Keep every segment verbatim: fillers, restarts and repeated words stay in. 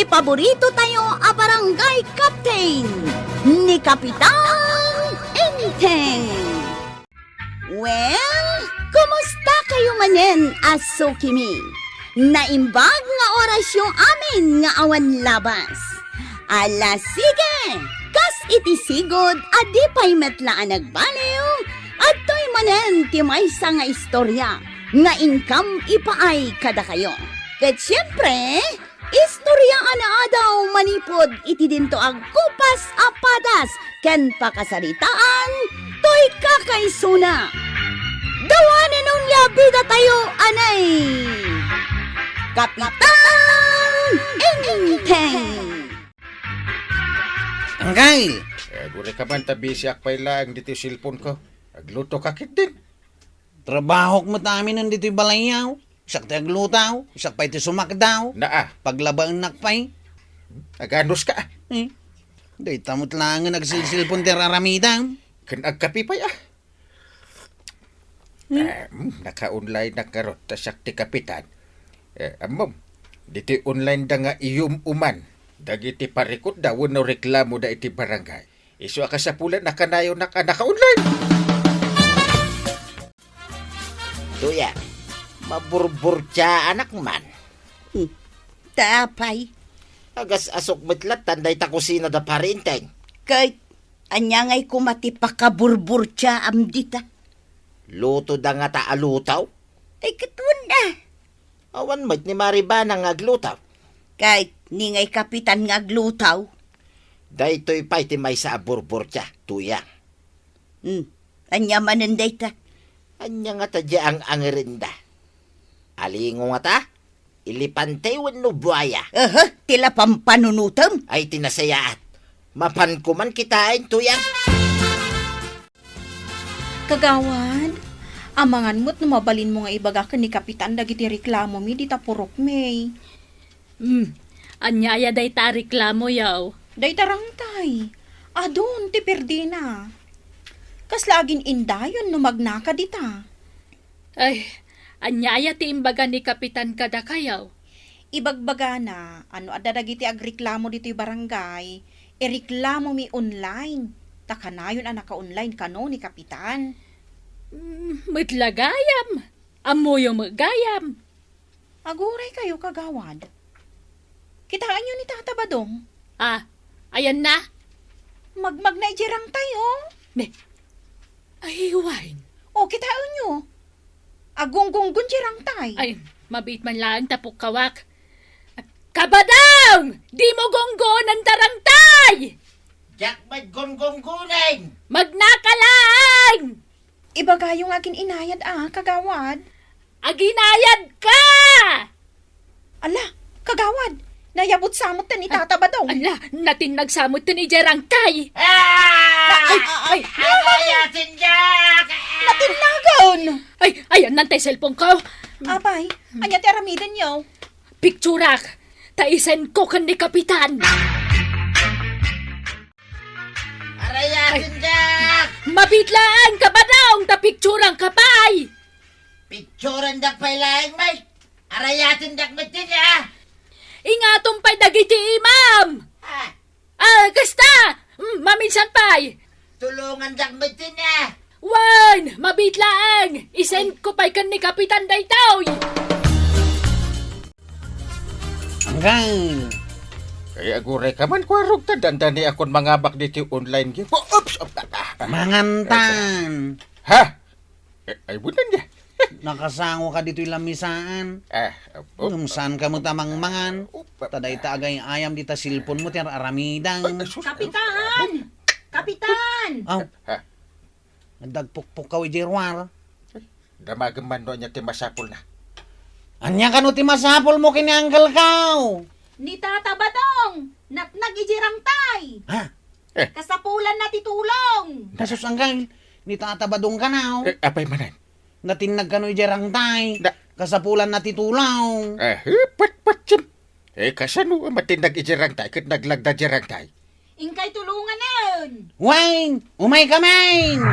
Paborito tayo a barangay captain, ni Kapitan Enteng. Well, kumusta kayo manen a sukimi? Naimbag nga orasyo amin nga awan labas. Ala, sige! Kas iti sigud a di pay met la a nagbaliw, adtoy manen ti maysa nga istorya nga inkam ipaay kadakayo. Ket siempre, istorya a naadaw manipud iti dinto agkupas a padas ken pakasaritaan toy kakaisuna. Dawanen onia bidatayo anay Kapitan Enteng. Angkay! Eh, guri ka man ta bisiak pay laeng ditoy cellphone ko. Agluto ka ketdin. Trabahok met aminen ditoy balayyaw. Siak ti aglutaw, siak pay ti sumakdaw. Naa. Paglabaennak pay. Aganos ka, ah. Eh, dayta met laengen agsilsilpon ti ar-aramidam. Ken agkape pay, ah. Hmm? Eh, mm, naka-online na karot, ta siak ti kapitan. Eh, ammom, ditoy online da nga iyum-uman dagiti parikutda wenno reklamoda iti barangay. Isu a kasapulan a kanayonak a naka-online. Tuya, maburburtiaanak man. Hmm. Ta apay? Agas-asok met lattan dayta kusina da Pari Enteng. Ket ania ngay koma ti pakaburburtiaam dita? Luto da ngata a lutaw? Ay, ket wen a. Awan met ni Maribana nga aglutaw. Ket ni ngay kapitan nga aglutaw? Daytoy pay ti maysa a burburtia, Tuyang. Hmm. Ania manen dayta? Ania ngata diay ang-angerenda? Alingo ngata? Elepante wenno buaya? Aha, ti la pampanunotem? Ay, ti nasayaat. Mapanko man kitaen, Tuyang. Kagawad, amangan met no mabalinmo nga ibaga ken ni Kapitan dagiti reklamomi dita purokmi. Hmm, ania aya dayta a reklamoyo? Dayta rangtay. Adun ti perdina. Kasla agin-indayon no magnaka dita. Ay, ania aya ti imbaga ni Kapitan kadakayo? Ibagbagana a no adda dagiti agreklamo ditoy barangay, ireklamomi online, ta kanayon a naka-online kano ni Kapitan. Mm, met la gayam. Ammoyo met gayam. Aguray kayo, Kagawad. Kitaenyo ni Tata Badong? Ah, ayanna? Magmagna idiay rangtay, oh. Ne. Ay, wen. Oh, kitaenyo. Agunggunggon diay rangtay. Ay, mabiit man laeng ta pukkawak. Kabadong! Dimo gunggonan ta rangtay! Diak met gunggunggonen! Magnaka laeng! Ibagayo nga agin-inayad a, Kagawad. Aginayad ka! Ala, Kagawad, nayabut sa met ni Tata Badong. Ala, natinnag sa met idiay rangtay. Ah! Ay, ay, ay, ay, ay, tindiak! Natinnagan! Ay, ayanna tay cellphone ko. Apay, ania ti aramidenyo? Picturak, ta isend ko ken ni Kapitan. Aray, ay, atin, Jack! Mabitlaan ka ba daw ta picturan ka pay? Picturan dak pay laeng, Mike. Aray, atin, Jack, metten, ah! Ingatom pay dagiti imam! Ah! Ah, kasta! Mm, maminsan pay! Tulungan dak metten, ah! Wen, mabitlaan! Isend ko pay ken ni Kapitan daytoy! Anggang. Ay, aguray ka man, kuarog ta dandani akon mangabak diti online game. Oh, oops! Op, ah, ah, ah. Mangantan. Ha? Eh, ay, bulan niya. Nakasango ka ditoy lamisaan. Ah, op, op. Ngem saan ka met a mangmangan? Op, op. Ta dayta agay-ayam dita cellphone mo ti ar-aramidam. Ay, sus. Kapitan! Kapitan! Aw. Ha? Nagdagpukpok ka idiay ruar. Ay, damagem man no ania ti masapulna. Ania kano ti masapul mo ken ni Uncle Kao? Ni Tata Badong, natnag idiay rangtay. Ha? Eh. Kasapulanna ti tulong. Nasus, Uncle, ni Tata Badong kano? Eh, apay manen? Natinnag kano idiay rangtay. Na- Kasapulanna ti tulong. Eh, eh, pat, pat, sim. Eh, kasano a matinnag idiay rangtay ket naglagda idiay rangtay? Inkay tulonganen! Wen, umay ka man!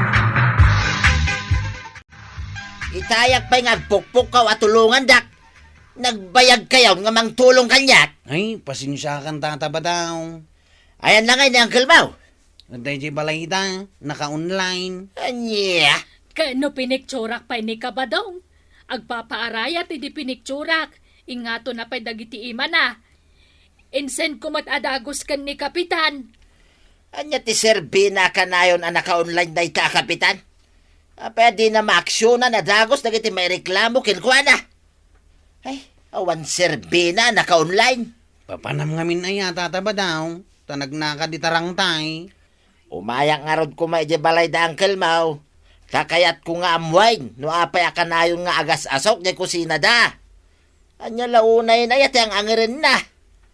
Itayak pay nga agpukpukkaw a tulongandak. Nagbayag kayon nga mangtulong kaniak? Ay, pasensiakan, Tata Badong. Ayan na ngay ni Uncle Mau. Adda idiay balayda, naka-online. Ania? Ket no pinikturak pay ni Kabadong, agpapaarayat idi pinikturak, ingato na pay dagiti imana. Insend ko met a dagus ken ni Kapitan. Ania ti serbina a kanayon a naka-online dayta a Kapitan? Apay a dina maaksionan a dagus dagiti maireklamo kenkuana? Ay, awan serbina a naka-online. Papanam ngamin aya, Tata Badong, ta nagnaka dita rangtay. Umayak ngarud koma idiay balayda Uncle Mau. Ta kayatko nga ammoen no apay a kanayon nga agas-asok diay kusinada. Ania la unay aya ti ang-angirenna?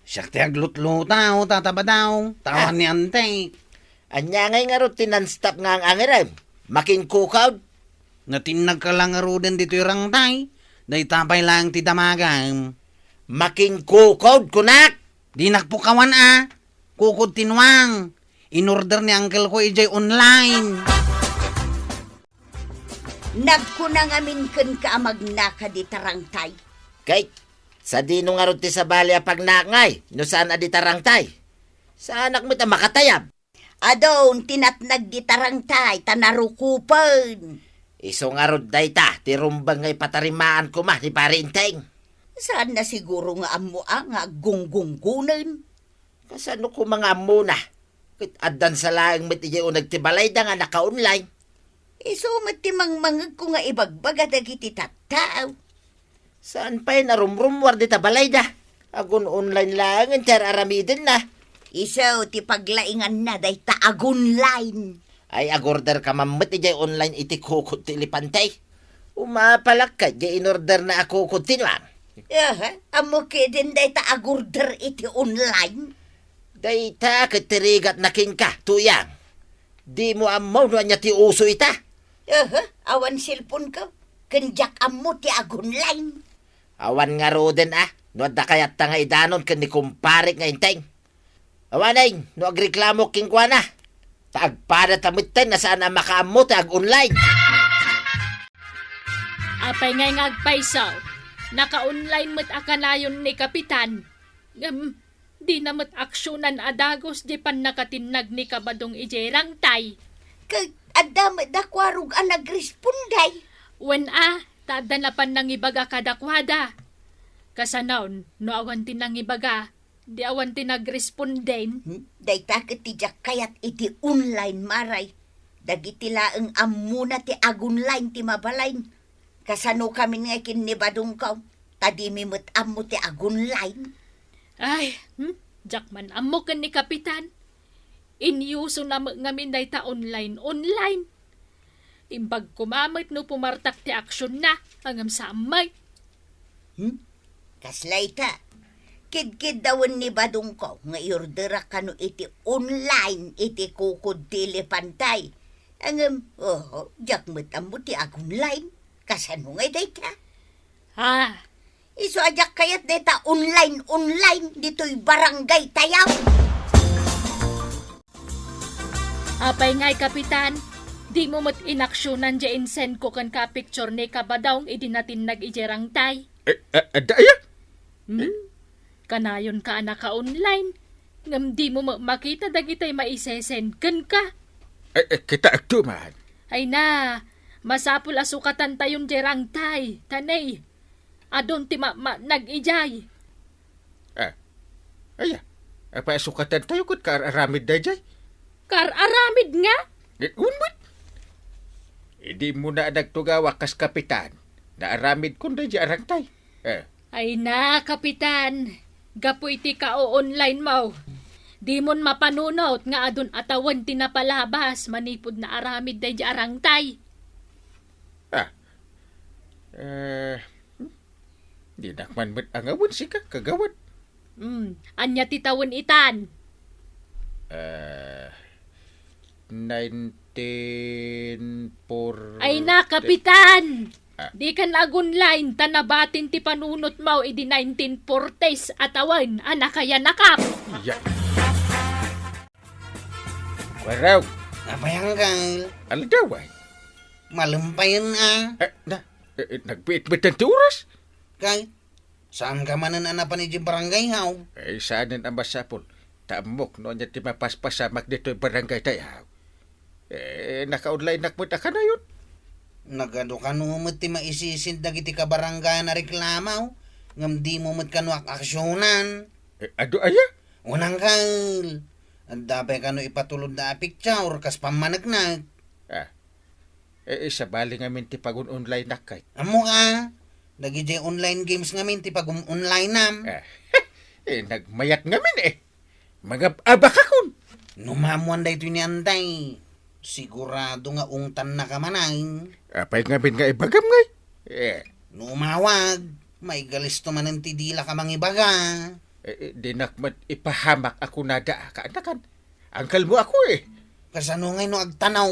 Siak ti aglutluto, Tata Badong, ta awan ni Anti. Ania ngay ngarud ti nonstop nga ang-angirem? Makinkukod? Natinnagka la ngaruden ditoy rangtay, dayta pay laeng ti damagem. Makinkukod, kunak! Dinak pukawan a. Kukod ti nuang. Inorder ni uncle ko idiay online. Nagkuna ngamin kenka a magnaka dita rangtay. Kay, sadino ngarud ti sabali a pagnak ngay, no saan a dita rangtay? Saanak met a makatayab. Adun ti natnag dita rangtay, ta narukopen. Isu ngarud dayta, ti rumbeng nga ipatarimaan koma ni Pari Enteng. Saan na siguro nga ammo a nga aggunggunggong? Kasano koma nga ammona? Ket addan sa laeng met idiay uneg ti balayda nga naka-online. Isu met ti mangmangegko nga ibagbaga dagiti tattao. Saan pay narumrummuar dita balayda? Agun-online laengen ti ar-aramidenna. Isu ti paglainganna dayta agunline. Ay, agorder ka man met idiay online iti kukod ti elepante. Umapalak ka, diay inorder na a kukod ti nuang. Aha, ammo kidin dayta agorder iti online? Dayta ket ti rigat na kenka, Tuyang. Dimo ammo no ania ti uso ita? Aha, awan cellphone ko. Ken diak ammo ti agunline. Awan ngaruden a, no adda kayatta nga idanon ken ni kumparek nga Enteng. Awanen, no agreklamo kenkuana, ta agpada ta metten a saan a makaammo ti ag-online. Apay ngay nga agpayso? Naka-online met a kanayon ni Kapitan. Ngem, dina met aksionan a dagus diay pannakatinnag ni Kabadong idiay rangtay. Ket adda met dakuarog a nagresponde. Wen a, ta adda na pannangibaga kadakuada. Kasanon, no awan ti nangibaga, di awan ti nagresponden. Hmm? Dayta ket ti diak kayat iti online, Maray. Dagiti laeng ammona ti agunline ti mabalin. Kasano kamin nga ken ni Badongko, ta dimi met ammo ti agunline? Ay, hmm? Diak man ammo ken ni Kapitan. Inyusona met ngamin dayta online, online. Imbag koma met no pumartak ti aksionna, ngem saan met. Hmm? Kasla ita. Kidkiddawen ni Badongko nga iorderak kano iti online iti kukod ti elepante. Ngem, oho, diak met ammo ti agunline. Kasano ngay dayta? Ha? Isu a diak kayat dayta online-online ditoy barangay tayo. Apay ngay, Kapitan? Dimo met inaksionan diay insend ko kenka a picture ni Kabadong idi natinnag idiay rangtay? Eh, a-, adda aya? Hmm? Kanayon ka a naka-online. Ngem dimo met makita dagitay maisesend kenka. Eh, eh, kitaek man. Ay na, masapul a sukatantayon diay rangtay, ta nay, adun ti mamatnag idiay. Ah, aya, apay a sukatantayo ket kaar-aramid daydiay? Kaar-aramid nga? Eh, wen met. Idi immuna a nagtugawa kas kapitan, naaramidkon daydiay a rangtay. Eh. Ay na, Kapitan, gapu iti ka-o-online mo, dimon mapanunot nga adun a tawen ti napalabas manipud naaramid daydiay a rangtay. Ah. Eh, hmm? Dinak man met angawen sika, kagawad. Hmm, ania ti tawen itan? Eh, nineteen forty. Ay na, Kapitan! Ah. Dikan agunline ta nabatin ti panunotmo idi nineteen forties a tawen a nakayanakap. Ya. Waraw. Apay, Uncle? Aldaw, ay. Malem payen, a. Eh, na, eh, eh, nagbiit-biit ti oras. Kay, Saanka manen a napan idiay barangay, haw? Eh, saanen a masapul. Ta ammok no ania ti mapaspasamak ditoy barangay tayo, haw. Eh, naka-onlineak met a kanayon. Nagadu kano met ti maisisend dagiti kabarangayan a reklamo, ngem dimo met kano ak-aksionan. Eh, adu aya? Wen, angkel. Adda pay kano ipatulodda a picture kas pammaneknek. Ah. Eh, eh, sabali ngamin ti pagun-onlineak kay. Ammoka, dagidiay online games ngamin ti pagun-onlineam. Ah. Eh, nagmayat ngamin eh. Mangab-abakakon. No maammoan daytoy ni Antay, sigurado nga ungtannaka manen. Apay ngamin nga ibagam ngay? Eh. No umawag, maigalisto manen ti dilaka mangibaga. Eh, eh, dinak met ipahamak a kunada a kaanakan. Angkelmo ako eh. Kasano ngay no agtanaw?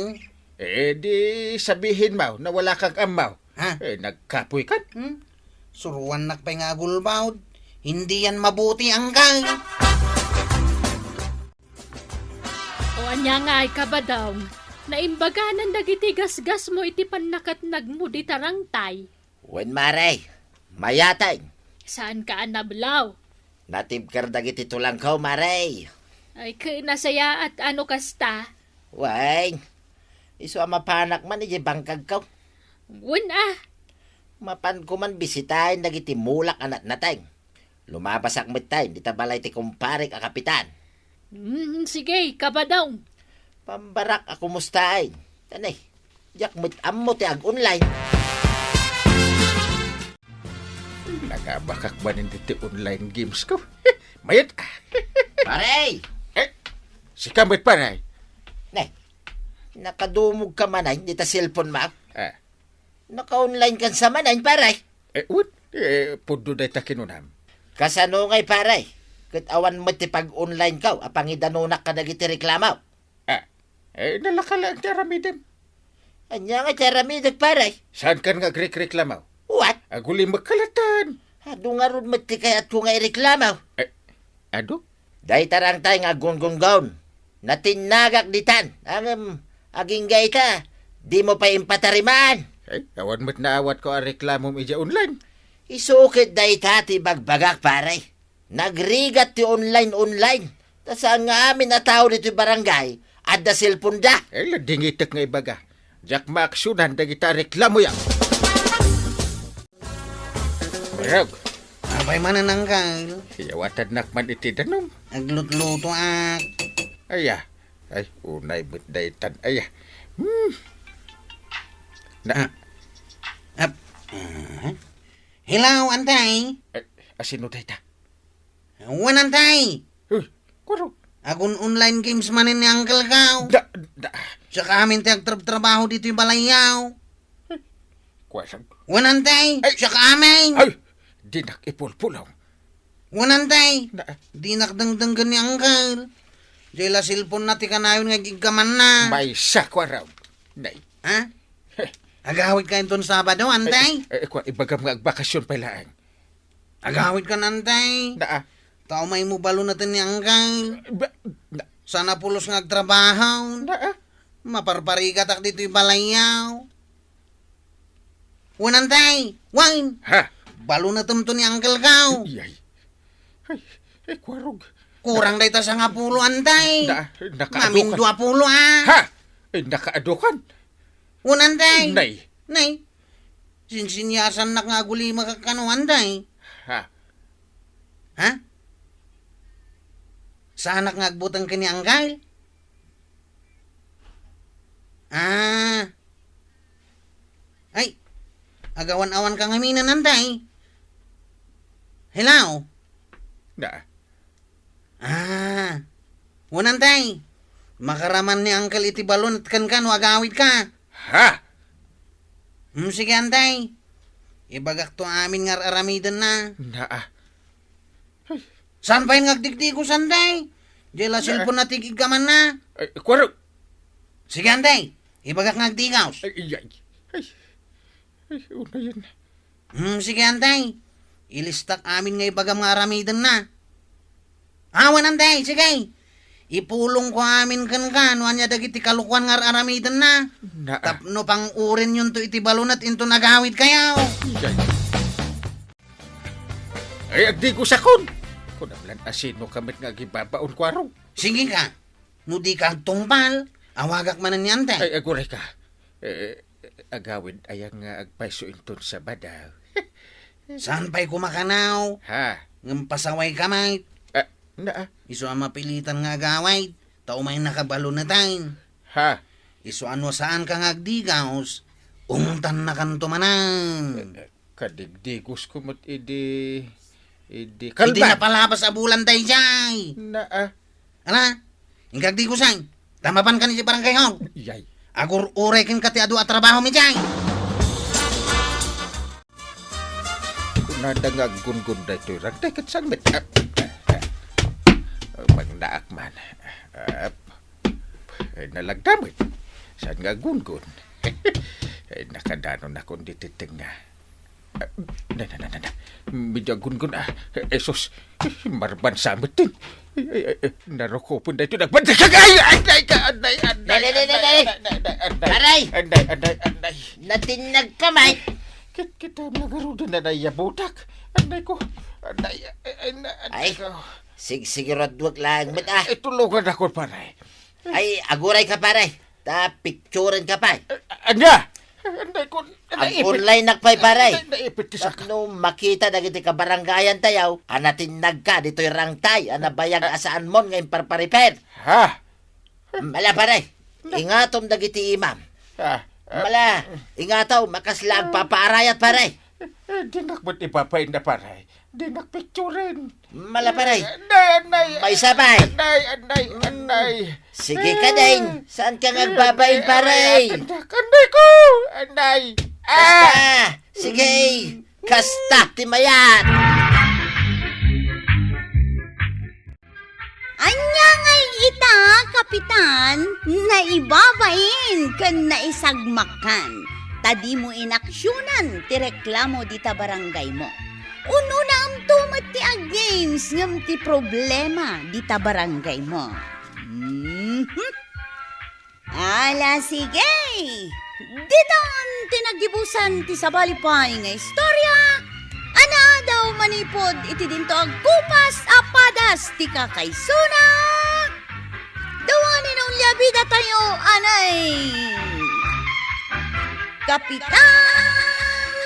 Eh, di sabihin mo na wala kang ammaw. Ha? Eh, nagkapoy kan? Hmm? Suruannak pay nga agulbawd. Hindi yan mabuti, angkel. O ania ngay, Kabadong? Naimbaganan dagiti gasgasmo iti pannakatnagmo dita rangtay. Wen, mare. Mayaten. Saanka a nablaw? Natibker dagiti tulangko, mare. Ay, ket nasayaat a no kasta. Wen, isu a mapanak man idiay bangkagko. Wen a. Mapanko man bisitaen dagiti mulak a natnateng. Lumabasak metten dita balay ti kumparek a kapitan. Hmm, sige, Kabadong. Pambarak a kumustaen. Tanay, diak met ammo ti ag-online. Nangabakak manen diti online games ko. Mayat. Pare! Eh, sika met, pare. Ne, nakadumog ka manen dita cellphone mo? Eh. Naka-online kan sa manen, pare. Eh, what? Eh, pudno dayta kinunam. Kasano ngay, pare? Ket awan met ti pag-online ko a pangidanonak kadagiti reklamo. Ah, eh, nalaka laeng ti aramidem. Ania nga ti aramidek, pare? Saan kan nga agrekreklamo? What? Agulimek kalatan. Adu ngarud met ti kayatko nga ireklamo. Eh, adu? Dayta rangtay nga aggunggunggaw. Natinnagak ditan. Ngem, agingga ita, dimo pay impatariman. Ay, awan met naawatko a reklamom idiay online. Isu ket dayta ti ibagbagak, pare. Nagrigat ti online-online. Ta saan nga amin a tao ditoy barangay, adda cellphone da. Ay, ladingitek nga ibaga. Diak maaksyonan dagita reklamoyo. Barog. Apay manen, angkel? Iyawatadnak man iti danum. Aglutlutoak. Aya. Ay, unay met daytan. Aya. Hmm. Na. Ah. Ap-, ah. Hello, Antay. Eh, asino dayta? Wen, Antay. Uy, kuro. Agun-online games manen ni Uncle Kao. Da, da. Siak amin ti agtrabtrabaho ditoy balayyo. Kuasag. Wen, Antay. Ay. Siak amin. Ay, dinak ipulpulong. Wen, Antay. Na. Dinak dengdenggen ni Uncle. Diay la cellphone na ti kanayon nga igiggamanna. Maysa, kuarog. Nay. Ha? Heh. Agawidka inton Sabado, Antay? Ay, ay, kua, ibagam nga agbakasyon pay laeng. Agawidkan, Antay. Naa. Ta umaymo baloneten ni Uncle. Ba, na. Saan a pulos nga agtrabaho. Naa. Maparparigatak ditoy balayyo. Wen, Antay. Wen. Ha? Balonetemto ni Uncle Kao. Iyay. Ay, ay, kuarog. Kurang dayta sangapulo, Antay. Na, nakaadu kan. Mamin duapulo, a. Ha? Ay, nakaadu kan. Wen, Antay. Nay. Nay. Sinsinyasannak nga agulimek kano, Antay. Ha? Ha? Saanak nga agbuteng ken ni Uncle? Ah. Ay. Agawan-awanka ngamin, Antay. Hello? Na. Ah. Wen, Antay. Makaraman ni Uncle iti balonet kenka no agawidka. Ha? Hmm, sige, Antay. Ibagakto amin nga ar-aramidenna. Naa. Ay. Saan pay nga agdigdigos, Antay? Diay la cellphone na ti igiggamanna. Ay, kuarog. Sige, Antay. Ibagak nga agdigos. Ay, ay, ay. Ay. Ay, unayen. Hmm, sige, Antay. Ilistak amin nga ibagam nga aramidenna. Awan, Antay, sige. Ipulongko amin kenka no ania dagiti kalokuan nga ar-aramidenna. Naa. Tapno pang-urenyonto iti balonet inton agawidkayo. Iyay. Ay, agdigusakon! Kunam lan asino ka met nga agibabaon, Kuarog. Sige ka. No di ka agtungpal, awagak manen ni Ante. Ay, aguray ka. Eh, agawid aya nga agpayso inton Sabado? Saan pay kumakanaw? Ha? Ngem pasaway ka, mate. Ah, na, ah. Isu a mapilitan nga agawid, ta umay nakabalunetayn. Ha? Isu a no saanka nga agdigaus, ungtannakanto manen. Eh, eh, kadigdigos ko met idi, idi Idi kalban. Napalabas a bulan daydiay. Na, ah. Ala, inka agdigosan. Ta mapankan iti barangay hall. Yay. Agur-uray kenka ti adu a trabaho mi diay. Kunada nga aggungon daytoy ragtay ket saan met. Ah, ah, ah. Mangdaak man. Ah, ay, nalagda met. Saan nga aggungon? Ay, nakadanon akon ditoy tengnga. Ah, na, na, na, na, na. Medyo aggungon, ah. Jesus, marbansa met din. Ay, ay, ay, ay, narukopen daytoy. Nagbansa ka, ay, ay, ay, ka, anday, anday, Nay, nay, nay, nay, nay. Anday, anday, anday. Aray! Anday, anday, anday. Natinnag ka, Mike. Kit-, kita nga garuda na naiyabutak. Anday ko. Anday, ay, ay, na, anday Ay, ko. Sigsigi, radwag lang met, ah. Eh, tulungan ako, pare. Ay, aguray ka, pare. Ta picturen ka pay. Eh, ania? Anday ko, Ag-online nak pay, pare. Anday, anday, ipit ti saka. Tapno makita dagiti kabarangayan tayo, a natinnag ka ditoy rangtay, a nabayag a saan mon nga imparpariper. Ha? Mala, pare. Ingatom dagiti imam. Ha? Mala, ingatom, a kasla agpapaarayat, pare. Eh, dinak met ipapainda, pare. Dinak picturen. Mala, pare. Anday, anday. Maysa pay. Anday, anday, anday. Sige ka, Deng. Saan ka nga agbabain, pare? Anday, anday ko. Anday. Kasta. Ah! Sige. Kasta ti mayat. Ania ngay ita, Kapitan, naibabain ken naisagmakkan? Ta dimo inaksionan ti reklamo dita barangaymo. Ununamto met ti aggames ngem ti problema dita barangaymo. Mhm. Ala, sige! Ditan ti naggibusan ti sabali pay nga istorya a naadaw manipud iti dinto agkupas a padas ti kakaisuna. Dawani no ulia bida tayo, anay! Kapitan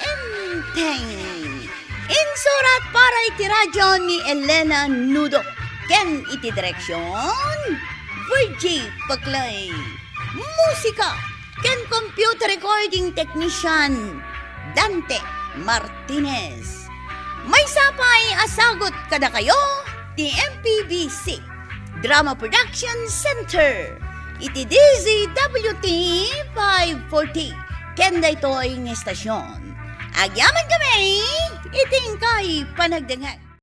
Enteng. Insurat para iti radyo ni Elena Nudo. Ken iti direksyon, Virgie Paclay. Musika ken computer recording technician, Dante Martinez. Maysa pay a sagut kadakayo ti M P B C Drama Production Center iti D Z W T five forty. Ken daytoy nga estasyon, agyaman kami iti inkay panagdengngeg.